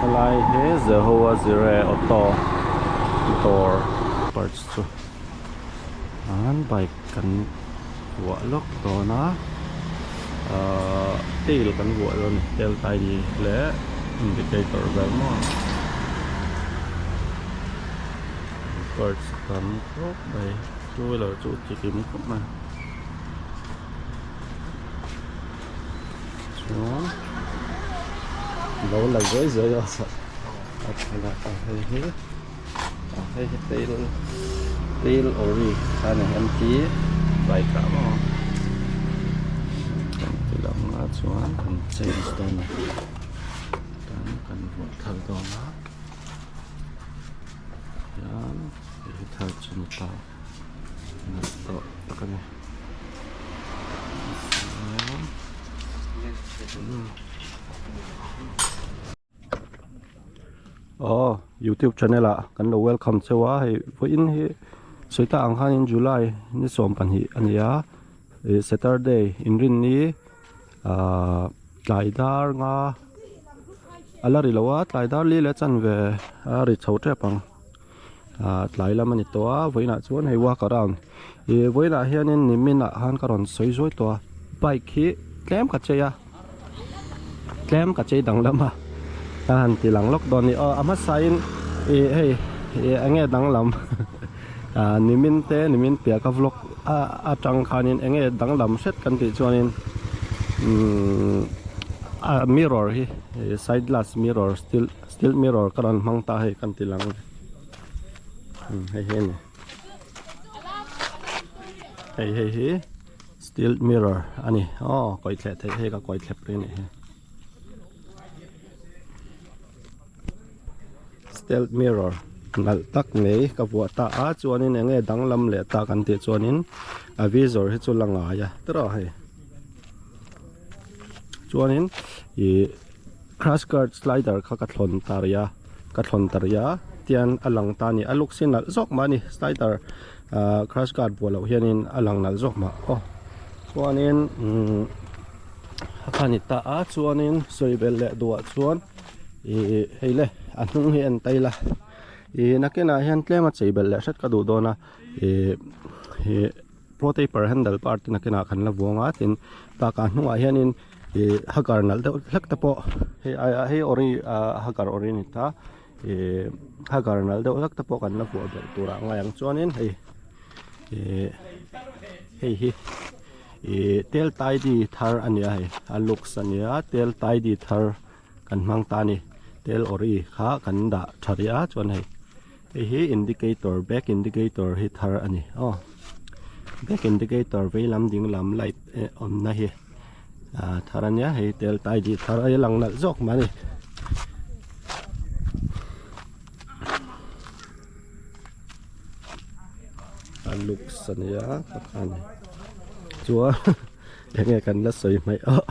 Helai hi Jehovah Jireh auto dawr parts chu an bike kan vuah lawk dawn a ahh tail kan vuah dawn a ni tail tidy leh indicator vel maw parts a tam khawp mai two wheeler chu chi kim khawp mai. Chuan lo la zuai zuai a a thlalak ah hei hi ah hei hi tail tail ori kha ni mt bike ah maw kan ti lang a chuan kan change dawn a kan kan vuah thar dawn a hian hei hi thar chu ni ta nalh tawh tak a ni. Aw youtube channel ah kan lo welcome cheu a hei vawiin hi sawi tak ang khanin july ni 22 a ni a ih saturday inrinni ahh tlai dar nga a la ri lo a tlai dar li leh chanve a ri chho tep ang. Ah tlai lam a ni tawh a vawiinah chuan hei walk around ih vawiinah hianin nimin ah khan ka rawn sawi zuai tawh a bike hi tlem ka chei a tlem ka chei danglam a ka han ti lang lawk dawn a ni aw a hmasain ih hei ih eng nge danglam ah nimin te nimin piah ka vlog a atang khanin eng nge danglam hret kan tih chuanin umm a mirror hi ih side glass mirror steel Steel mirror ka rawn hmang ta hei kan ti lang hei hi a ni hei hei hi steel mirror a ni aw kawi thleh theih hei ka kawi thlep rih a nih hi steel mirror nalh tak mai ka vuah ta a chuanin eng nge danglam leh ta kan tih chuanin a visor hi chu la ngai a tiraw hei chuanin ih. Crash guard slider kha ka thlawn ta rih a ka thlawn ta rih a tian a lang ta a ni a luk si nalh zawk mah a ni slider ahh crash guard buah loh hianin a lang nalh zawk mah aw chuanin umm a kha ni ta a chuanin sawi belh leh duhah chuan ih hei le a hnung hi a en ta ila ih nakinah hian tlem a chei belh leh hret ka duh dawn a ih ih. Pro taper handle bar te nakinah kan la vuang a tin bakah hnungah hianin ih hagar nalh deuh hlek te pawh hei aia hei ori ah hagar ori a ni ta ih hagar nalh deuh hlek te pawh kan la vuah belh turah a ngai ang chuanin hei ih hei hi ih tel tidy thar a ni a hei a looks a ni a tel tidy thar kan hmang ta a ni tel ori kha kan dah tha rih a chuan hei. Hei hi indicator back indicator hi thar a ni aw back indicator vei lam ding lam light eh awmna hi ah thar a nia hei tel tai dih thar a lang nalh zawk mai a ni. A looks a nia ka khan chuan enge kan la sawi hmaih aw.